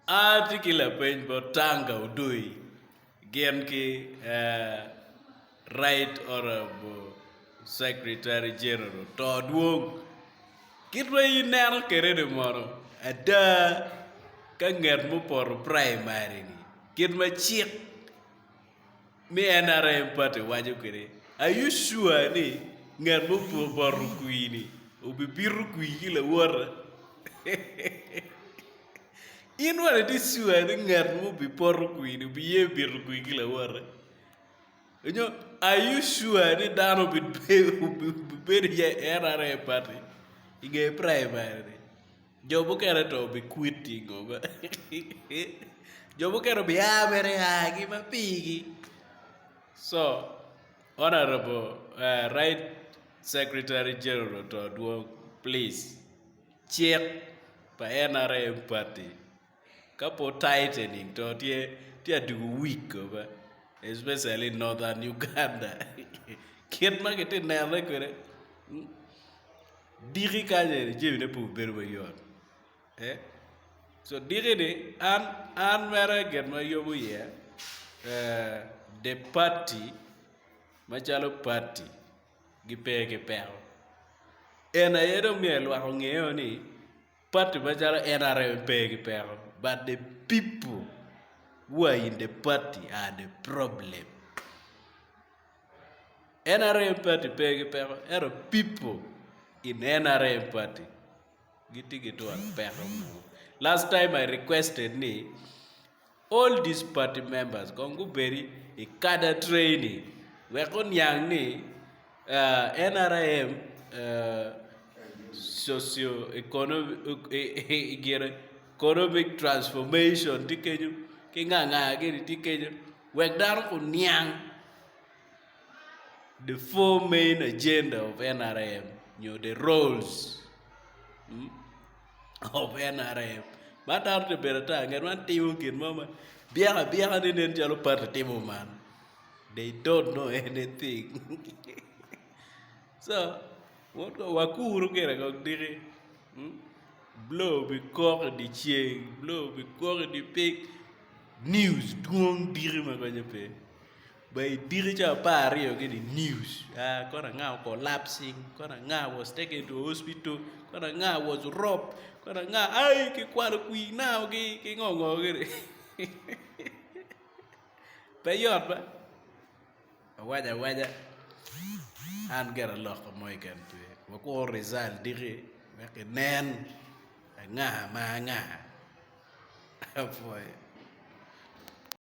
Atye ki lapeny bot Tanga Odoi gin ki Right Honourable Secretary General to dwong kit ma in ineno kwede ni mono ada ka nget mupoto primary ni kit ma cik me NRM party waco kwede are you sure ni ngat mupoto kwir-ni obibito kwir ki lawote? In bene itye sure ni ngat mubipoto kwir-ni obiye bito kwir ki lawote? Nyo are you sure ni dano obibedo iye NRM party i nge primary-ni? Jo mukene to obikwit i ngom jo mukene obia mere agi ma pigi so honourable right secretary general to dwong please cik pa NRM party ka pe otightening to tye adwogo weak especially in northern Uganda kit ma gitye ka nene kwede. Diki kany eni jamine pe obedo mayot co diki-ni an an mere gin ma ayobo iye the party macalo party gipe ki peko en aye dong myero lwak ongeo ni party macalo NRM pe ki peko but the people who are in the party are the problem. NRM party pe ki peko ento people in NRM party gitye ki twon peko mo. Last time I requested ni all these party members kong gubed i cadre training wek guniang ni NRM socio economic transformation tye kenyo ki nga nga gini tye kenyo wek dano guniang the 4 main agenda of NRM nyo the roles of NRM ma dano tye bedo ata ngat man timo gin mo ma byek abyeka ni nen calo pati timo man they don't know anything so wakuru gire kong diki blow bikok i dye ceng blow bikok i dye piny News dwong diki ma konye pe ba idiki ca 12 gini news aa kono anga o collapsing kono anga was taken to hospital kono anga was robbed kono anga ai kikwalo kwir now gi ki ngo ngo gini pe yot ba awaco awaca an gira loko mo keken pe wakur result diki wek inen anga ma anga. Apwoyo.